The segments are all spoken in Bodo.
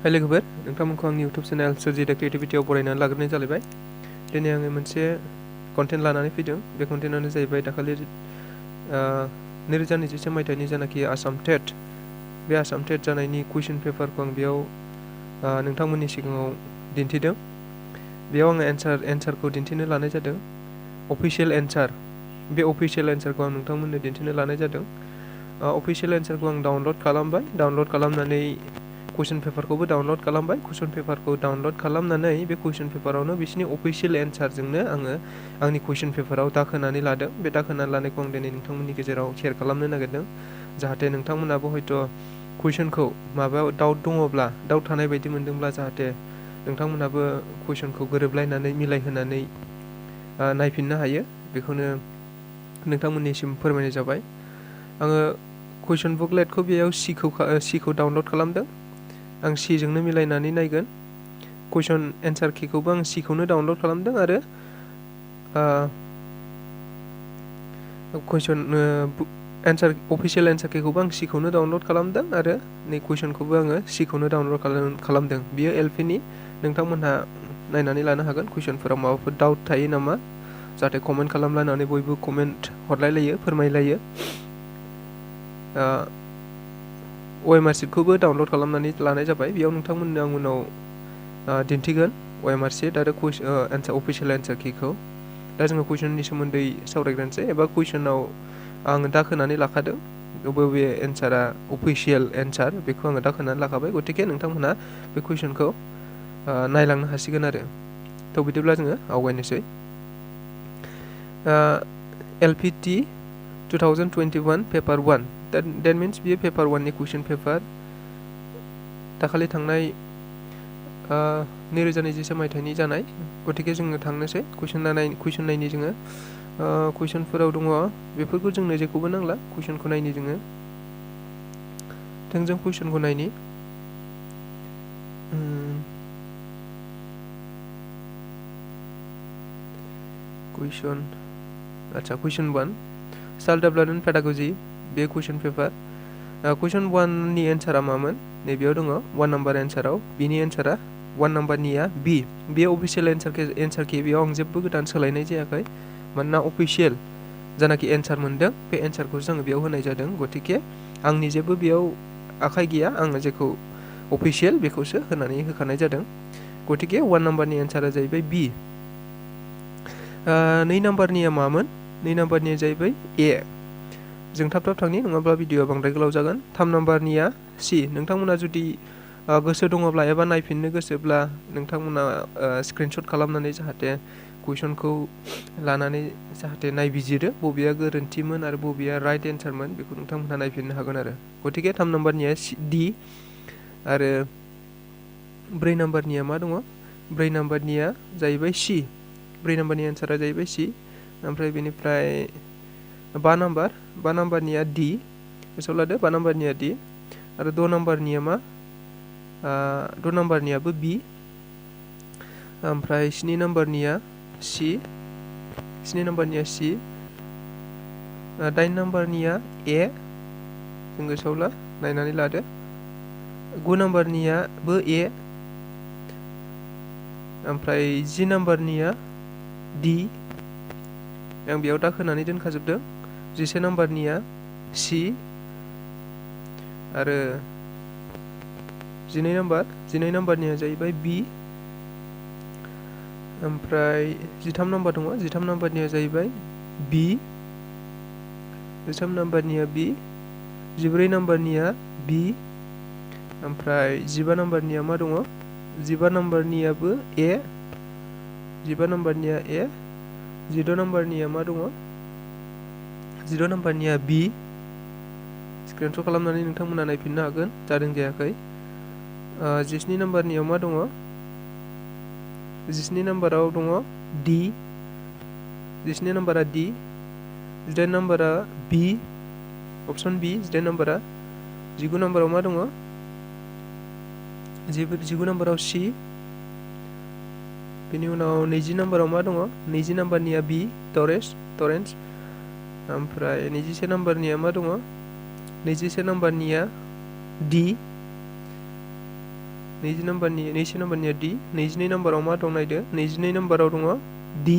हाय लोगोफोर, नोंथांमोनखौ आंनि इउटुब चेनेल सोरजिदो क्रिएटिभिटियाव बरायनानै लाग्रोनाय जालायबाय। दिनै आङो मोनसे कन्टेन्ट लानानै फैदों। बे कन्टेन्टआनो जाहैबाय दाखालि 2021 मायथाइनि जानाखि आसाम टेट, बे आसाम टेट जानायनि कुइसन पेपारखौ आं बेयाव नोंथांमोननि सिगाङाव दिन्थिदों। बेयाव आङो एन्सारखौ दिन्थिनो लानाय जादों। अफिशियेल एन्सार, बे अफिशियेल एन्सारखौ आं नोंथांमोननो दिन्थिनो लानाय जादों। अफिशियेल एन्सारखौ आं डाउनलड खालामबाय। डाउनलड खालामनानै कुइसन पेपारखौबो डाउनलड खालामबाय। कुइसन पेपारखौ डाउनलड खालामनानै बे कुइसन पेपारावनो बिसिनि अफिशियेल एन्सारजोंनो आङो आंनि कुइसन पेपाराव दाखोनानै लादों। बे दाखोनानै लानायखौ आं दिनै नोंथांमोननि गेजेराव शेयार खालामनो नागिरदों, जाहाथे नोंथांमोनाबो हयथ' कुइसनखौ माबायाव डाउट दङब्ला, डाउट थानाय बायदि मोनदोंब्ला जाहाथे नोंथांमोनाबो कुइसनखौ गोरोबलायनानै मिलायहोनानै नायफिननो हायो। बेखौनो नोंथांमोननिसिम फोरमायनाय जाबाय। आङो कुइसन बुकलेटखौ बेयाव सिखौ डाउनलड खालामदों। आं सिजोंनो मिलायनानै नायगोन। कुइसन एन्सार किखौबो आं सिखौनो डाउनलड खालामदों आरो कुइसन अफिशियेल एन्सार किखौबो आं सिखौनो डाउनलड खालामदों आरो नै कुइसनखौबो आङो सिखौनो डाउनलड खालामदों। बियो एलपिनि, नोंथांमोनहा नायनानै लानो हागोन। कुइसनफोराव माबाफोर डाउट थायो नामा, जाहाथे कमेन्ट खालामलायनानै बयबो कमेन्ट हरलायलायो, फोरमायलायो। OMR शीटखौबो डाउनलड खालामनानै लानाय जाबाय। बेयाव नोंथांमोननो आं उनाव दिन्थिगोन OMR शीट आरो अफिशियेल एन्सार किखौ। दा जोङो कुइसननि सोमोन्दै सावरायग्रोनोसै, एबा कुइसनाव आङो दाखोनानै लाखादों बबे एन्सारा अफिशियेल एन्सार, बेखौ आङो दाखोनानै लाखाबाय। गतिके नोंथांमोनहा बे कुइसनखौ नायलांनो हासिगोन आरो। थ' बिदिब्ला जोङो आवगायनोसै। LPT 2021 पेपार 1, that means बियो पेपार 1नि कुइसन पेपार। दाखालि थांनाय 2021 मायथाइनि जानाय। गतिके जोङो थांनोसै कुइसन नायनि जोङो। कुइसनफोराव दङ बेफोरखौ जोंनो जेखौबो नांला, कुइसनखौ नायनि जोङो। थोंजों कुइसनखौ नायनि। कुइसन 1, चाइल्ड डेभेलपमेन्ट पेडागजी, बे कुइसन पेपार। कुइसन 1नि एन्सारा मामोन? नैबेयाव दङ 1 नाम्बार एन्साराव। बिनि एन्सारा 1 नाम्बारनिया बि। बे अफिशियेल एन्सार कि, बेयाव आं जेबो गोदान सोलायनाय जायाखै, मानोना अफिशियेल जानाखि एन्सार मोनदों बे एन्सारखौसो आङो बेयाव होनाय जादों। गतिके आंनि जेबो बेयाव आखाइ गैया, आङो जेखौ अफिशियेल बेखौसो होनानै होखानाय जादों। गतिके 1 नाम्बारनि एन्सारा जाहैबाय बि। 2 नाम्बारनिया मामोन? 2 नाम्बारनिया जाहैबाय ए। जों थाब थांनि, नङाब्ला भिडिअआ बांद्राय गोलाव जागोन। 3 नाम्बारनिया सि। नोंथांमोना जुदि गोसो दङब्ला एबा नायफिननो गोसोब्ला नोंथांमोना स्क्रिनशट खालामनानै जाहाथे कुइसनखौ लानानै जाहाथे नायबिजिरो बबेया गोरोन्थिमोन आरो बबेया राइट एन्सारमोन, बेखौ नोंथांमोनहा नायफिननो हागोन आरो। गतिके 3 नाम्बारनिया डि। आरो 4 नाम्बारनिया मा दङ? 4 नाम्बारनिया जाहैबाय सि। 4 नाम्बारनि एन्सारा जाहैबाय सि। ओमफ्राय बेनिफ्राय 5 नाम्बारनिया डि। गोसोआव लादो, 5 नाम्बारनिया डि। आरो 6 नाम्बारनिया मा? 6 नाम्बारनियाबो बि। ओमफ्राय 7 नाम्बारनिया सि। 7 नाम्बारनिया सि। 8 नाम्बारनिया ए। जों गोसोआव ला, नायनानै लादो। 9 नाम्बारनियाबो ए। ओमफ्राय 10 नाम्बारनिया डि। आं बेयाव दाखोनानै दोनखाजोबदों। 11 नाम्बारनिया सि। आरो 12 नाम्बारनिया जाहैबाय बि। ओमफ्राय 13 नाम्बार दङ, 13 नाम्बारनिया जाहैबाय बि। 13 नाम्बारनिया बि। 14 नाम्बारनिया बि। ओमफ्राय 15 नाम्बारनिया मा दङ? 15 नाम्बारनियाबो ए। 15 नाम्बारनिया ए। 16 नाम्बारनिया मा दङ? 16 नाम्बारनिया बि। स्क्रिनशट खालामनानै नोंथांमोना नायफिननो हागोन, जादों जायाखै। 17 नाम्बारनियाव मा दङ? 17 नाम्बाराव दङ डि। 17 नाम्बारा डि। 18 नाम्बारा बि, अपसन बि, 18 नाम्बारा। 19 नाम्बाराव मा दङ? 19 नाम्बाराव सि। बेनि उनाव 20 नाम्बाराव मा दङ? 20 नाम्बारनिया बि, टरेन्स। ओमफ्राय 21 नाम्बारनिया मा दङ? 21 नाम्बारनिया डि। नैजि नाम्बारनिया D, 22 नाम्बाराव मा दं नायदो, 22 नाम्बाराव दङ D,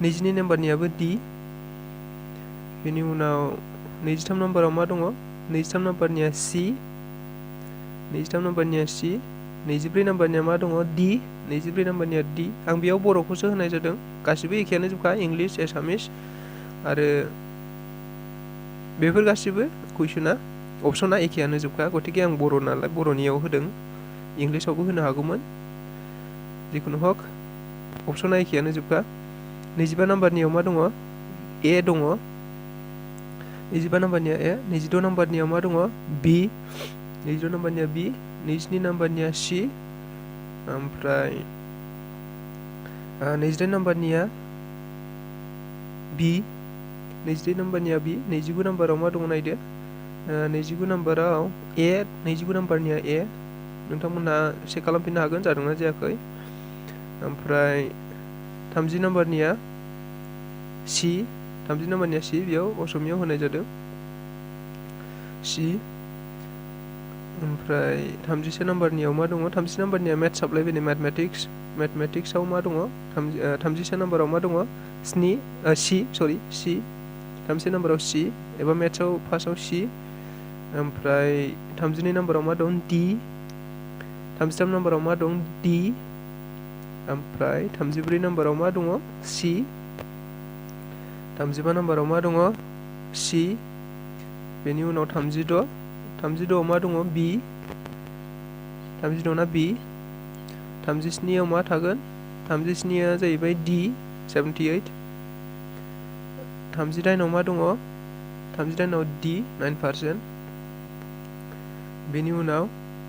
22 नाम्बारनियाबो D, बेनि उनाव 23 नाम्बाराव मा दङ, 23 नाम्बारनिया C, 23 नाम्बारनिया C, 24 नाम्बारनिया मा दङ D, 24 नाम्बारनिया D। आं बेयाव बर'खौसो होनाय जादों, गासिबो एखेयानो जोबखा, इंलिश एसामिस आरो बेफोर गासिबो कुइसना अपसना एखेयानो जोबखा, गतिके आं बर' नालाय बर'नियाव होदों, इंलिसावबो होनो हागौमोन, जिखुनु हक अपसना एखेयानो जोबखा। 25 नाम्बारनियाव मा दङ, A दङ, 25 नाम्बारनिया A, 26 नाम्बारनियाव मा दङ B, 26 नाम्बारनिया B, 27 नाम्बारनिया C, ओमफ्राय 28 नाम्बारनिया B, 28 नाम्बारनिया B, 29 नाम्बाराव मा दङ नायदो, 29 नाम्बाराव A, 29 नाम्बारनिया A, नोंथांमोनहा चेक खालामफिननो हागोन जादोंना जायाखै। ओमफ्राय 30 नाम्बारनिया C, 30 नाम्बारनिया C, बेयाव असमियाव होनाय जादों C। ओमफ्राय 31 नाम्बारनियाव मा दङ, 31 नाम्बारनिया मेथ्स हाबलायबाय नै, मेथमेटिक्सआव मा दङ, 31 नाम्बाराव मा दङ C, 31 नाम्बाराव C एबा मेथ्सआव फार्स्टआव C, ओमफ्राय 32 नाम्बाराव मा दं D, 33 नाम्बाराव मा दं D, ओमफ्राय 34 नाम्बाराव मा दङ C, 35 नाम्बाराव मा दङ C, बेनि उनाव 36 मा दङ B, 36 ना B, 37 मा थागोन, 37 जाहैबाय D, 78, 38 मा दङ, 38 D, 9%, बेनि उनाव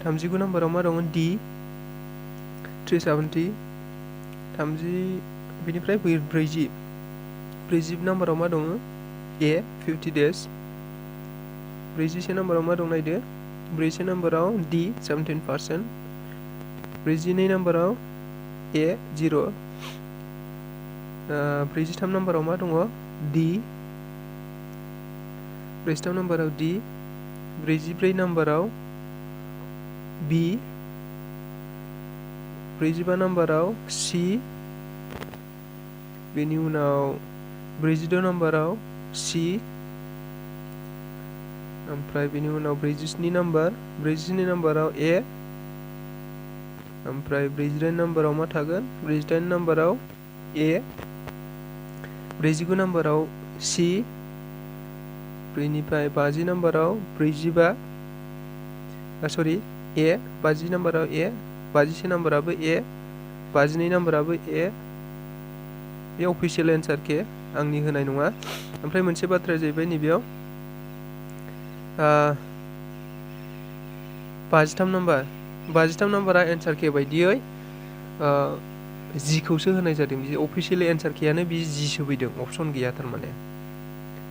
39 नाम्बाराव मा दङ D, 370, बेनिफ्राय 40 नाम्बाराव मा दङ A, 50 days, 41 नाम्बाराव मा दं नायदो, 41 नाम्बाराव D, 17%, 42 नाम्बाराव A, 0, 43 नाम्बाराव मा दङ D, 43 नाम्बाराव D, 44 नाम्बाराव B, 45 नाम्बाराव C, बेनि उनाव 46 नाम्बाराव C, ओमफ्राय बेनि उनाव 47 नाम्बाराव A, ओमफ्राय 48 नाम्बाराव मा थागोन, 48 नाम्बाराव A, 49 नाम्बाराव C, बेनिफ्राय 50 नाम्बाराव A, 50 नाम्बाराव A, 51 नाम्बाराबो A, 52 नाम्बाराबो A, बे अफिसियेल एन्सार के, आंनि होनाय नङा। ओमफ्राय मोनसे बाथ्राया जाहैबाय नैबेयाव 53 नाम्बारा एन्सार के बायदियै जिखौसो होनाय जादों, बि अफिसियेल एन्सार केयानो बि जिसो फैदों, अपसन गैया थारमाने,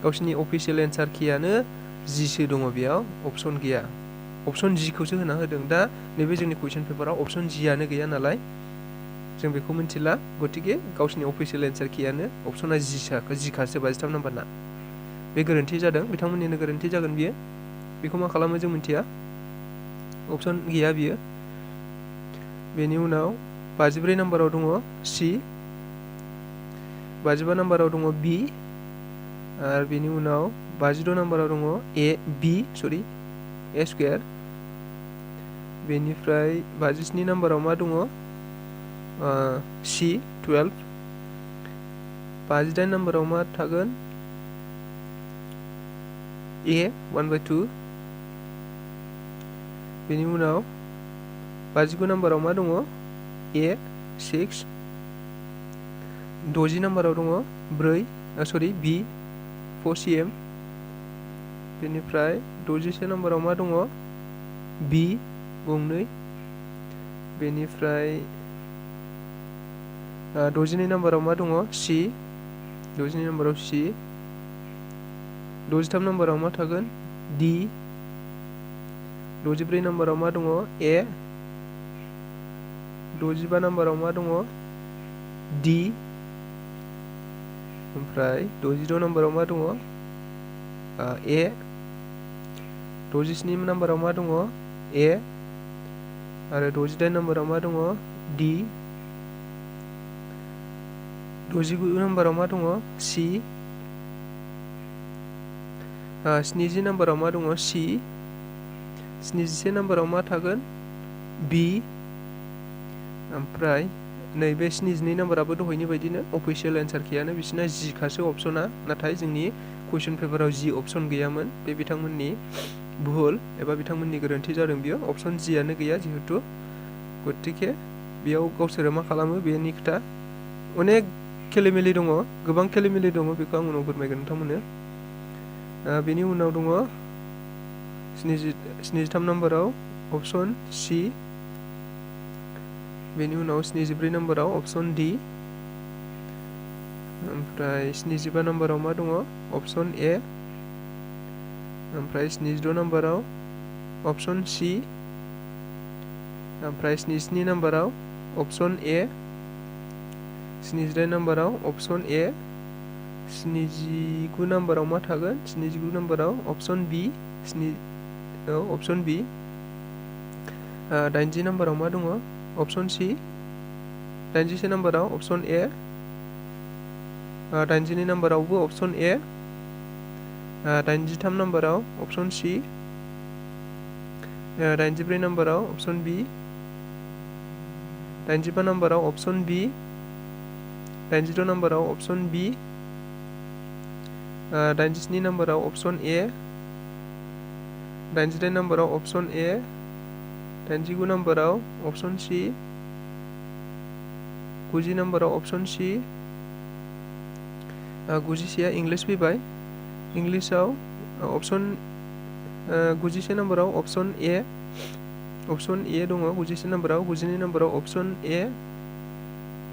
गावसिनि अफिसियेल एन्सार केयानो जिसो दङ, बेयाव अपसन गैया, अपसन जिखौसो होना होदों। दा नैबे जोंनि कुइसन पेपाराव अपसन जियानो गैया नालाय जों बेखौ मिथिला, गतिके गावसिनि अफिसियेल एन्सार केयानो अपसना जिखासो 53 नाम्बारना, बे गोरोन्थि जादों, बिथांमोननिनो गोरोन्थि जागोन बियो, बेखौ मा खालामो जों मिथिया, अपसन गैया बियो। बेनि उनाव 54 नाम्बाराव दङ C, 55 नाम्बाराव दङ B, आरो बेनि उनाव 56 नाम्बाराव दङ A स्कुवेर, बेनिफ्राय 57 नाम्बाराव मा दङ C, 12, 58 नाम्बाराव मा थागोन A, 1/2, बेनि उनाव 59 नाम्बाराव मा दङ A, 6, 60 नाम्बाराव दङ B, 4 cm, बेनिफ्राय 61 नाम्बाराव मा दङ B, गंनै, बेनिफ्राय 62 नाम्बाराव मा दङ C, 62 नाम्बाराव C, 63 नाम्बाराव मा थागोन D, 64 नाम्बाराव मा दङ A, 65 नाम्बाराव मा दङ D, ओमफ्राय 66 नाम्बाराव मा दङ A, 67 नाम्बाराव मा दङ A, आरो 68 नम्बराव मा दङ D, 69 नम्बराव मा दङ C, 70 नम्बराव मा दङ C, 71 नम्बराव मा थागोन B, ओमफ्राय नैबे 72 नम्बराबो दहायनि बायदिनो अफिसियेल एन्सार कियानो बिसिना G खासो अपसना, नाथाय जोंनि कुइसन पेपाराव G अपसन गैयामोन। बे बिथांमोननि भुल एबा बिथांमोननि गोरोन्थि जादों। बियो अपसन Gआनो गैया जिहेतु, गतिके बेयाव गावसोरो मा खालामो बेनि खोथा। अनेक खेलिमेलि दङ, गोबां खेलिमेलि दङ, बेखौ आं उनाव फोरमायगोन नोंथांमोननो। बेनि उनाव दङ 73 नम्बराव अपसन C, बेनि उनाव 74 नम्बराव अपसन D, ओमफ्राय 75 नम्बराव मा दङ अपसन A, ओमफ्राय 76 नम्बराव अपसन C, ओमफ्राय 77 नम्बराव अपसन A, 78 नम्बराव अपसन A, 79 नम्बराव मा थागोन 79 नम्बराव अपसन B, अपसन B, 80 नम्बराव मा दङ अपसन C, 81 नम्बराव अपसन A, 82 नम्बरावबो अपसन A, 83 नम्बराव अपसन C, 84 नम्बराव अपसन B, 85 नम्बराव अपसन B, 86 नम्बराव अपसन B, 87 नम्बराव अपसन A, 88 नम्बराव अपसन A, 89 नम्बराव अपसन C, 90 नम्बराव अपसन C, 91 इंलिश फैबाय। इंलिशआव अपसन 91 नम्बराव अपसन A दङ 91 नम्बराव, 92 नम्बराव अपसन A,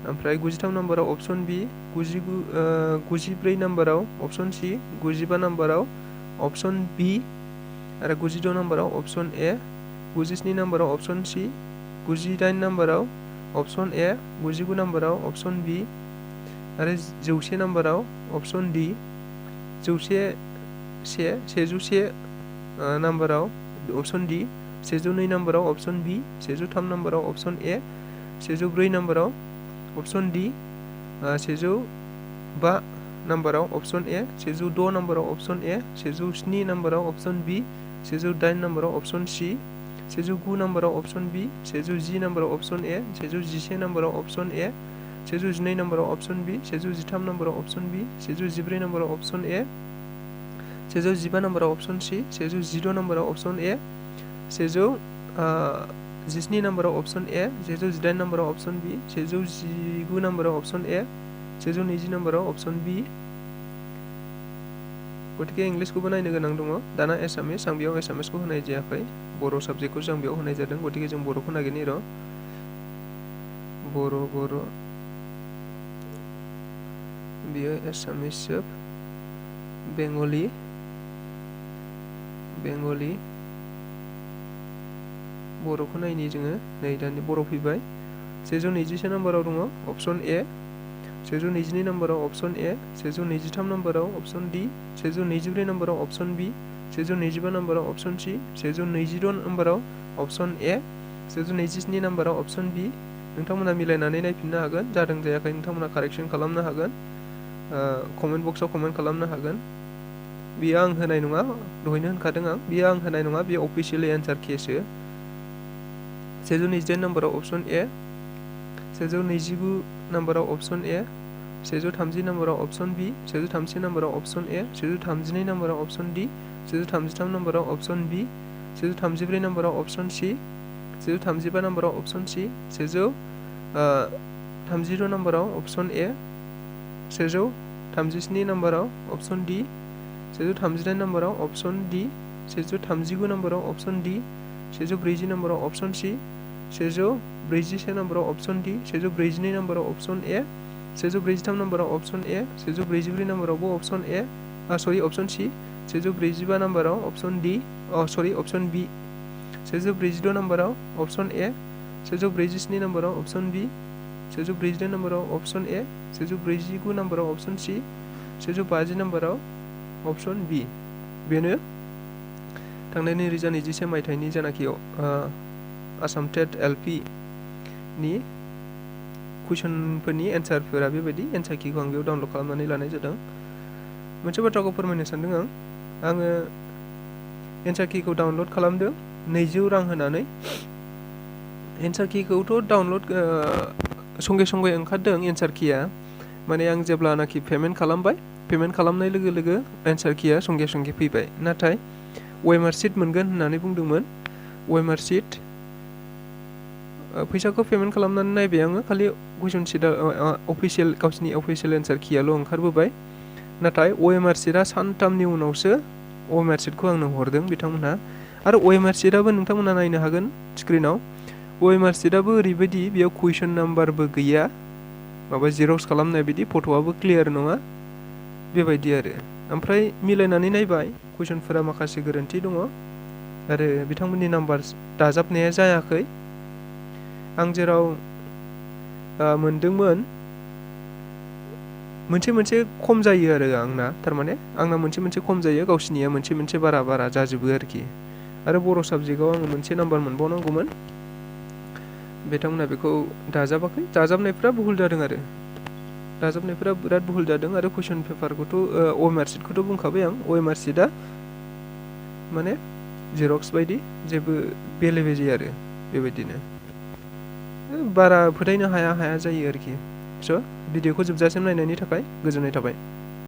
ओमफ्राय 93 नम्बराव अपसन B, 94 नम्बराव अपसन C, 95 नम्बराव अपसन B, आरो 96 नम्बराव अपसन A, 97 नम्बराव अपसन C, 98 नम्बराव अपसन A, 99 नम्बराव अपसन B, आरो 100 नम्बराव अपसन D, 101 नम्बराव अपसन D, 102 नम्बराव अपसन B, 103 नम्बराव अपसन A, 104 नम्बराव अपसन D, 105 नम्बराव अपसन A, 106 नम्बराव अपसन A, 107 नम्बराव अपसन B, 108 नम्बराव अपसन C, 109 नम्बराव अपसन B, 110 नम्बराव अपसन A, 111 नम्बराव अपसन A, 112 नम्बराव अपसन B, 113 नम्बराव अपसन B, 114 नम्बराव अपसन A, 115 नम्बराव अपसन C, 116 नम्बराव अपसन A, 117 नम्बराव अपसन A, 118 नम्बराव अपसन B, 119 नम्बराव अपसन A, 120 नम्बराव अपसन B। गतिके इंलिशखौबो नायनो गोनां दङ। दाना एसामिस, आं बेयाव एसामिसखौ होनाय जायाखै, बर' साबजेक्टखौसो आं बेयाव होनाय जादों। गतिके जों बर'खौ नागिरनि र'। बर' बेयो एसामिस जोब, बेंगलि, बर'खौ नायनि जोङो। नै दानि बर' फैबाय। 121 नम्बराव दङ अपसन A, 122 नम्बराव अपसन A, 123 नम्बराव अपसन D, 124 नम्बराव अपसन B, 125 नम्बराव अपसन C, 126 नम्बराव अपसन A, 127 नम्बराव अपसन B। नोंथांमोना मिलायनानै नायफिननो हागोन, जादों जायाखै नोंथांमोना कारेक्सन खालामनो हागोन, कमेन्ट बक्सआव कमेन्ट खालामनो हागोन। बेयो आं होनाय नङा, दहायनो होनखादों आं, बेयो आं होनाय नङा, बेयो अफिसियेल एन्सार केसो। 128 नम्बराव अपसन A, 129 नम्बराव अपसन A, 130 नम्बराव अपसन B, 131 नम्बराव अपसन A, 132 नम्बराव अपसन D, 133 नम्बराव अपसन B, 134 नम्बराव अपसन C, 135 नम्बराव अपसन C, 130 नम्बराव अपसन A, 137 नम्बराव अपसन D, 138 नम्बराव अपसन D, 139 नम्बराव अपसन D, 140 नम्बराव अपसन C, 141 नम्बराव अपसन D, 142 नम्बराव अपसन A, 143 नम्बराव अपसन A, 144 नम्बरावबो option A, option C, 145 नम्बराव अपसन D, अपसन B, 146 नम्बराव अपसन A, 147 नम्बराव अपसन B, 148 नम्बराव अपसन A, 149 नम्बराव अपसन C, 150 नम्बराव अपसन B। बेनो थांनाय 2021 मायथाइनि जेनाखि आसाम टेट एलपि नि कुइसनफोरनि एन्सारफोरा बेबायदि एन्सार किखौ आं बेयाव डाउनलड खालामनानै लानाय जादों। मोनसे बाथ्राखौ फोरमायनो सानदों आङो एन्सार किखौ डाउनलड खालामदों 200 रां होनानै। एन्सार किखौथ' डाउनलड संगे संगे ओंखारदों एन्सार किया, माने आं जेब्लानाखि पेमेन्ट खालामबाय, पेमेन्ट खालामनाय लोगो लोगो एन्सार किया संगे संगे फैबाय। नाथाय वेमार सिट मोनगोन होननानै बुंदोंमोन। वेमार सिट फैसाखौ पेमेन्ट खालामनानै नायबाय आङो, खालि कुइसन सिटआ अफिसियेल गावसिनि अफिसियेल एन्सार कियाल' ओंखारबोबाय। नाथाय वेमार सिटआ सानथामनि उनावसो वेमार सिटखौ आंनो हरदों बिथांमोनहा। आरो वेमार सिटआबो नोंथांमोना नायनो हागोन स्क्रिनाव, वेमार सिटआबो ओरैबायदि बेयाव कुइसन नाम्बारबो गैया, माबा जिरक्स खालामनाय बिदि, फट'आबो क्लियार नङा बेबायदि आरो। ओमफ्राय मिलायनानै नायबाय कुइसनफोरा माखासे गोरोन्थि दङ आरो बिथांमोननि नाम्बार दाजाबनाया जायाखै। आं जेराव मोनदोंमोन मोनसे खम जायो आरो आंना, थारमाने आंना मोनसे खम जायो, गावसिनिया मोनसे बारा जाजोबो आरोखि। आरो बर' साबजेक्टआव आङो मोनसे नाम्बार मोनबावनांगौमोन, बिथांमोना बेखौ दाजाबाखै। दाजाबनायफ्रा भुल जादों आरो, दाजाबनायफ्रा बिराद भुल जादों। आरो कुइसन पेपारखौथ' वेमार सिटखौथ' बुंखाबाय आं, वेमार सिटआ माने जिरक्स बायदि जेबो बेले बेजे आरो बेबायदिनो बारा फोथायनो हाया जायो आरोखि। स' भिडिअखौ जोबजासिम नायनायनि थाखाय गोजोननाय थाबाय।